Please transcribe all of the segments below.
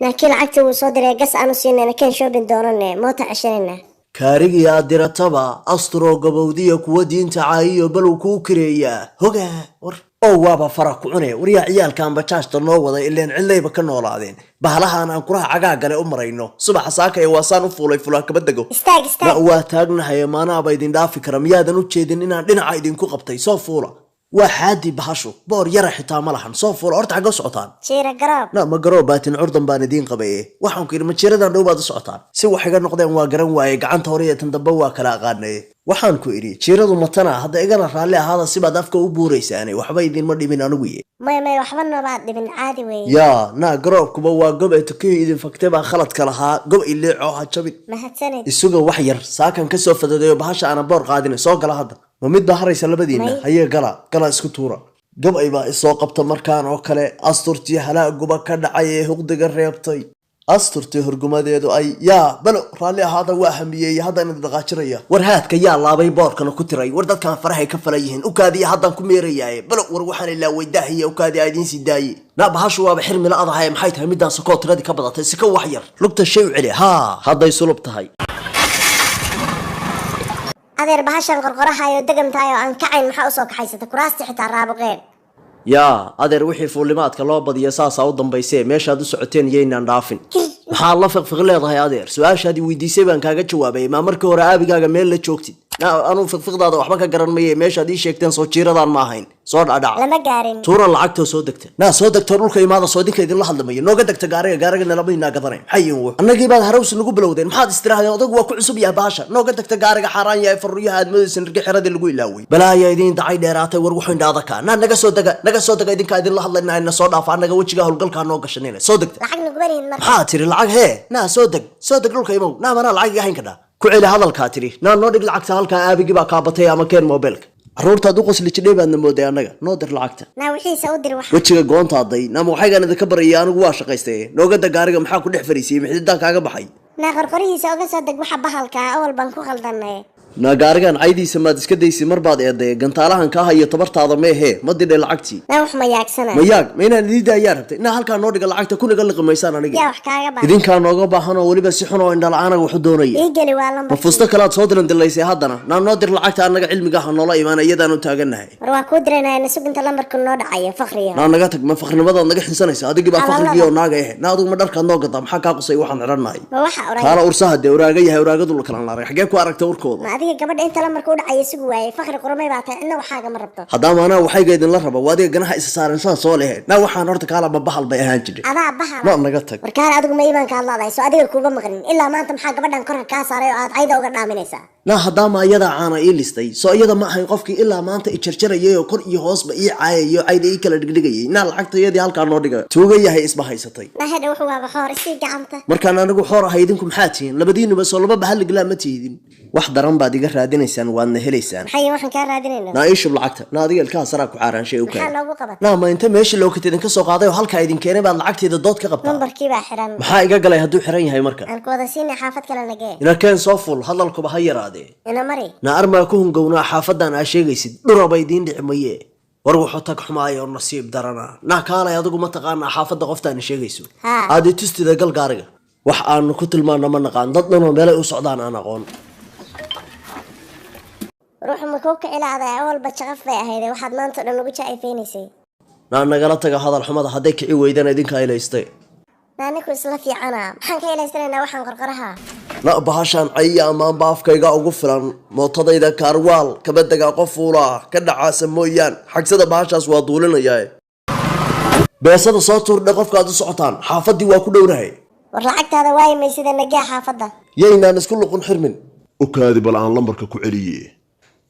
Laakiin lacagta wuu soo diray, gas aanu siinayna, keen shopping doonane, moota ceshanayna. Kaarigii aad dirataba asturoo gabowdiya kuwa diinta caayiyo balow kuu kireeyaa hogaa. War oo waaba fara ku cune. Waryaa, ciyaalkan bajaajta noo wada ileen cidlayba ka noolaadeen. Bahalahan aan kuraha cagaagale u marayno subaxa saaka ee waasaan u fuulay fulaan kaba dego. Istaag. Na Istaag. Waa taagnahay, maanaaba idin dhaafi kara? Miyaadan u jeedin inaan dhinaca idinku qabtay? Soo fuula, waa xaadi bahashu, boor yara xitaa ma lahan. Soo fuula horta. Xagga socotaan? Jiira Garoob. Na ma garoo baatin, curdan baan idiin qabaye. Waxaan ku yidhi, majiiradan dhow baad u socotaan? Si wax iga noqdeen waa garan waaye, gacanta hore iyo tan dambe waa kala aqaanaye. Waxaan ku idhi, jiiradu matana hadda, igana raalli ahaada, sibaad afka u buuraysaane, waxba idinma dhimin anigu ye. Maya, maya, waxba noobaad dhibin, caadi weeye. Yaa naa, garoobkuba waa gob ee tukihii idin faktay baa khaladka lahaa. Gob ileecoo ha jabin. Mahadsanid. Isuga wax yar, saakan ka soo fadadayo bahasha aana boor qaadina. Soo gala hadda. Ma mid baa haraysa labadiinna? May. Hayee, gala, gala, isku tuura. Gabay baa isoo qabta markaan oo kale. Asturtii halaaguba ka dhacay ee huqdiga reebtay, asturtii hurgumadeedu ay yaa balo. Raalli ahaada, waa hamiyeeyey, haddaan idin dhaqaajiraya. War haadka yaa laabay, boorkana ku tiray? War dadkan farahay ka falan yihiin. Ukaadiya, haddaan ku meerayaaye. Balo, war waxaan ilaaway daahiya. Ukaadi, aa idiin sii daaye. Na bahashu waaba xirmi la adahay. Maxay tahay midaan sokoo tiradii ka badatay? Siko wax yar lugta shay u celi. Haa, hadday sulub tahay. Adeer, bahashan qorqorahayo degamtahay oo aan kacayn maxaa usoo kaxaysata? Kuraasti xitaa raabuqeen. Yaa adeer, wixii fuulimaadka loo badiyo saasaa u dambaysee. Meeshaad u socoteen yaynaan dhaafin. Maxaad la fiqfiq leedahay adeer? Su-aashaadii weydiisay baan kaaga jawaabay. Maa markii hore aabigaaga meel la joogtid? Anuu fiqfiqdaada waxba ka garan maye. Meeshaad ii sheegteen soo jiiradaan ma ahayn? Soo dhacdhaca. Lama gaarin. Tuura lacagtoo soo degta. Naa soo degto, dhulka imaada. Soo idinka idinla hadlamayo, nooga degta gaariga. Gaariga nalamaynaa gadanay. Maxay yihiin wux? Annagii baad harawsi nagu bilowdeen. Maxaad istirahdeen? Odagu waa ku cusub yahay bahasha. Nooga degta gaariga, xaaraan yahay faruuryaha aad moodaysan irga xiradii lagu ilaaway. Balaayaa idiin dacay dheeraatay. War wuxuu indhaada kaa. Naa naga soo dega, naga soo dega. Idinkaa idinla hadlaynaa, na soo dhaafa. Annaga wejigaa howlgalkaa noo gashanayna. Soo degta. Lacag naguma lihin marka. Maxaa tiri? Lacag hee? Naa soo deg, soo deg, dhulka imow. Naa manaa lacag iga hayn kadhaa? Ku celi hadalkaa tiri. Naa noo dhig lacagta halkaa. Aabigii baa kaa batay, ama keen mobilka. Carruurtaad u qosli jidhay baadna mooday annaga. Noo dir lacagta. Naa wixiisa u dir wax. Wejiga goontaaday. Naama waxaygaan idinka baryay? Anigu waa shaqaystay. Nooga da gaariga. Maxaa ku dhex fariisiyey? Mixdidaan kaaga baxay? Naa qorqorihiisa oga soo deg waxa bahalka ah, awal baan ku khaldanay. Naa gaarigan caydiisa maad iska daysi? Mar baad eeday gantaalahan kaa hayo, tabartaada meehee. Ma didhay lacagtii? Naa wax ma yaagsana. Mayaag, ma inaan idii daayaa rabtay? Naa halkaa noo dhiga lacagta, kuniga liqi maysaan aniga. Yaa wax kaaga baahan? Idinkaa nooga baahan, oo weliba si xun oo indhala-aanaga waxu doonaya. Ii geli, waa Ma lambar. fusto kalaad soo dilan dilaysay haddana? Naa noo dir lacagta, annaga cilmigaha noola imaana, iyadaanu taagannahay. War waa kuu diraynaya, nasuginta lambarku noo dhacayo, fakriyo. Naa naga tag. Ma fakrinimadaad naga xinsanaysa? Adigii baa Alala. fakrigii oo naaga ehe. Naa adigu ma dharkaad noo gadaa? Maxaa kaa qusay waxaan xidhannahay? Ma waxa oray? Kaala ursaha dee, uraaga yahay, uraagadu la kala naaray. Xagee ku aragta urkooda? Ma adiga gabadha inta lambarka u dhacaya sugi waayey? Fakri qurmay baa tahay, cidna waxaaga ma rabto. Haddaama anaa waxayga idinla raba, waa adiga ganaha isa saaran saa soo lehe. Naa waxaan horta kaala, ma bahal bay ahaan jiray? Adaa bahala. Ma naga tag. War kaale, adigu ma iimaanka aad laadahay? Soo adiga kuuga maqlin ilaa maanta. Maxaa gabadhan korka kaa saaray oo aad cayda uga dhaaminaysaa? Naa haddaama iyadaa caana ii listay, soo iyada ma ahayn qofkii ilaa maanta i jarjarayay oo kor iyo hoosba ii caayayay oo cayda ii kala dhigdhigayay? Naa lacagta iyadii halkaa noo dhiga. Tuuga yahay, isba haysatay. Naa hedha, wuxuu waaba xoor, isii gacanta. Markaan anigu xoor ahay, idinku maxaa tihiin? Labadiinuba soo laba bahaliglaa ma tihidin? Wax daran baad iga raadinaysaan, waadna helaysaan. Maxay waxaan kaa raadinaynaa? Naa ii shub lacagta. Naa adiga ilkaha saraa ku caaraanshay u Maxaa kaadi. noogu qabat? Naa ma inta meeshii lookata idinka soo qaaday oo halkaa idin keenay baad lacagteeda dood ka qabtaa? Lambarkii baa xiran. Maxaa iga galay hadduu xiran yahay marka? Aan ku wada siinay, xaafad kale nagee. Ina keen, soo ful, hadalkuba ha yaraadee. Ina mari. Na armaa ku hungownaa xaafadan aa sheegaysid, dhuraba idiin dhici maye. War wuxuu tag xumaayo, nasiib darana. Naa kaalay, adigu ma taqaanaa xaafadda qoftaani sheegayso? Haa. Aad itustida, gal gaariga. Wax aanu ku tilmaano ma naqaan, dad dhanoo meelay u socdaan aan aqoon. Ruuxu ma kuu kicilaaday? Awalba jaqaf bay ahayde, waxaad maanta o dhan ugu jaa'ifaynaysay. Naa nagala taga hadal xumada, hadday kici weydana idinka ilaystay. Naa ninku isla fiicana, maxaan ka ilaysanaynaa waxaan qorqoraha? Na bahashaan cayiya ammaanba afkayga ugu filan. Mootadayda kaarwaal kaba degaa, qof fuulaa ka dhacaasa mooyaan. Xagsada bahashaas, waa duulinayaa. Beesada soo tuurdhe qofka aad u socotaan. Xaafaddii waa ku dhownahay. War lacagtaada waayi maysida, nagee xaafadda. Yaynaan isku luqun xirmin. Okaadi, bal aan lambarka ku celiye.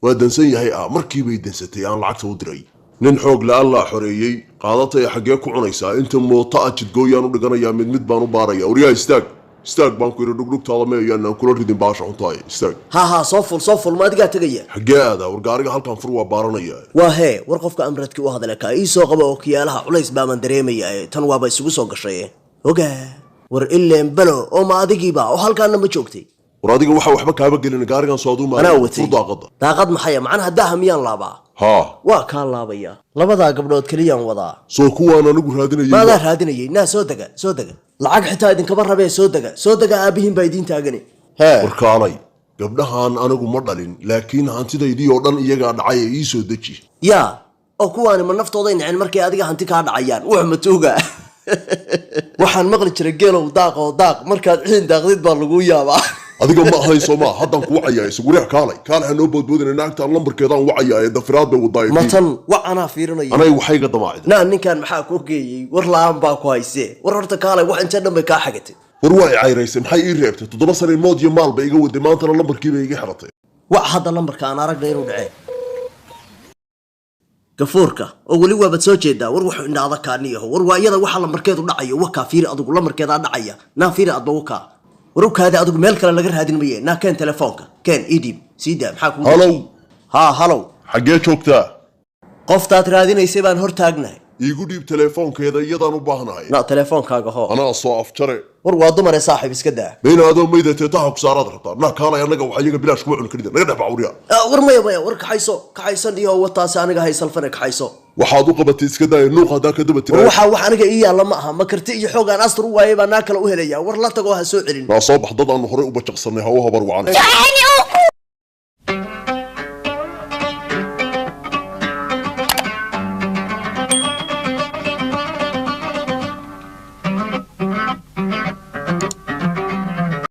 Waa dansan yahay. Ah, markiibay dansatay aan lacagta u diray. Nin xoog la allaa xoreeyey qaadataya. Xaggee ku cunaysaa inta moota a? Jidgooyaan u dhiganayaa, mid mid baan u baaraya. Waryaa, istaag, istaag baan ku yidhi. Dhugdhugtaada meeyaan aan kula ridin baasha cuntaaye, istaag. Ha ha, soo ful, soo ful. Ma adigaa tegaya? Xaggee aadaa? War gaariga halkan fur, waa baaranaya. Waa hee. War qofka amradkii u hadla kaa ii soo qaba. Ookiyaalaha culays baaman dareemayaa, tan waaba isugu soo gashay. Ogaa, war ileen balo oo ma adigiiba oo halkaana ma joogtay? War adiga waxa waxba kaaba gelin, gaarigan soo aduu Anaa maaya. watay. Fur daaqada. Daaqad maxaya? Macnaha daaha miyaan laabaa? Haa. Waa kaa laabayaa, labadaa gabdhood keliyaan wadaa. Soo kuwaan anigu raadinayay. Maadaa raadinayay? Naa soo dega, soo dega, lacag xitaa idinkama rabee, soo dega, soo dega, aabbihiin baa idiin taagani. Hee. Warkaalay, gabdhahan anigu ma dhalin, laakiin hantidaydii oo dhan iyagaa dhacay ee ii soo deji. Yaa, oo kuwaani ma naftooday nicin markay adiga hanti kaa dhacayaan? Wax matuuga waxaan maqli jiray, geelow daaq oo daaq, markaad ciin daaqdid baa laguu yaabaa. Adiga ma ahay soomaa? Haddaan ku wacayaa, isugu riix. Kaalay, kaalay, hanoo boodboodina. Naagtaan lambarkeedaan wacayaa ee dafiraad bay wadaa. Matan wac, anaa fiirinaya. Anay waxayga damaacida. Naa, ninkan maxaa kuu geeyey? War la-aan baa ku haysee. War horta kaalay, wax intee dhan bay kaa xagatay? War waa i cayraysay. Maxay ii reebtay? 7 sana mood iyo maal bay iga waday, maantana lambarkii bay iga xiratay. Wac hadda lambarka, aan aragna inuu dhacee gafuurka oo weli waabaad soo jeedaa. War wuxuu indhaada kaaniyaho. War waa iyada waxa lambarkeedu dhacayo. Wakaa, fiiri adigu, lambarkeedaa dhacaya. Naa fiiri adba, wakaa. War ukaada adigu, meel kale laga raadin maye. Naa keen telefoonka, keen, ii dhiib, sii daa. Maxaa kugu? Halow. Haa, halow. Xaggee joogtaa? Qoftaad raadinaysay baan hor taagnahay. Iigu dhiib telefoonkeeda, iyadaan u baahnahay. Naa telefoonkaaga hoo. Anaa soo afjare. War waa dumare saaxiib, iska daa. Mayna adoo mayda teetaha ku saaraad rabtaa? Naa kaalay, annaga wax iyaga bilaash kuma cuni karida. Naga dhex bacuriya. Ah, war maya, maya, war kaxayso, kaxaysan iyo wataasi aniga haysalfane, kaxayso. Waxaad u qabatay iska daaya, nuuq haddaa ka daba war tiraa. Waxaa wax aniga ii yaalla ma aha. Ma karti iyo xoog aan astur u waayay baa naa kale u helaya. War la tagoo ha soo celin. Naa soo bax, dad aanu horey u bajaqsanay ha u habar wacan. Soxani.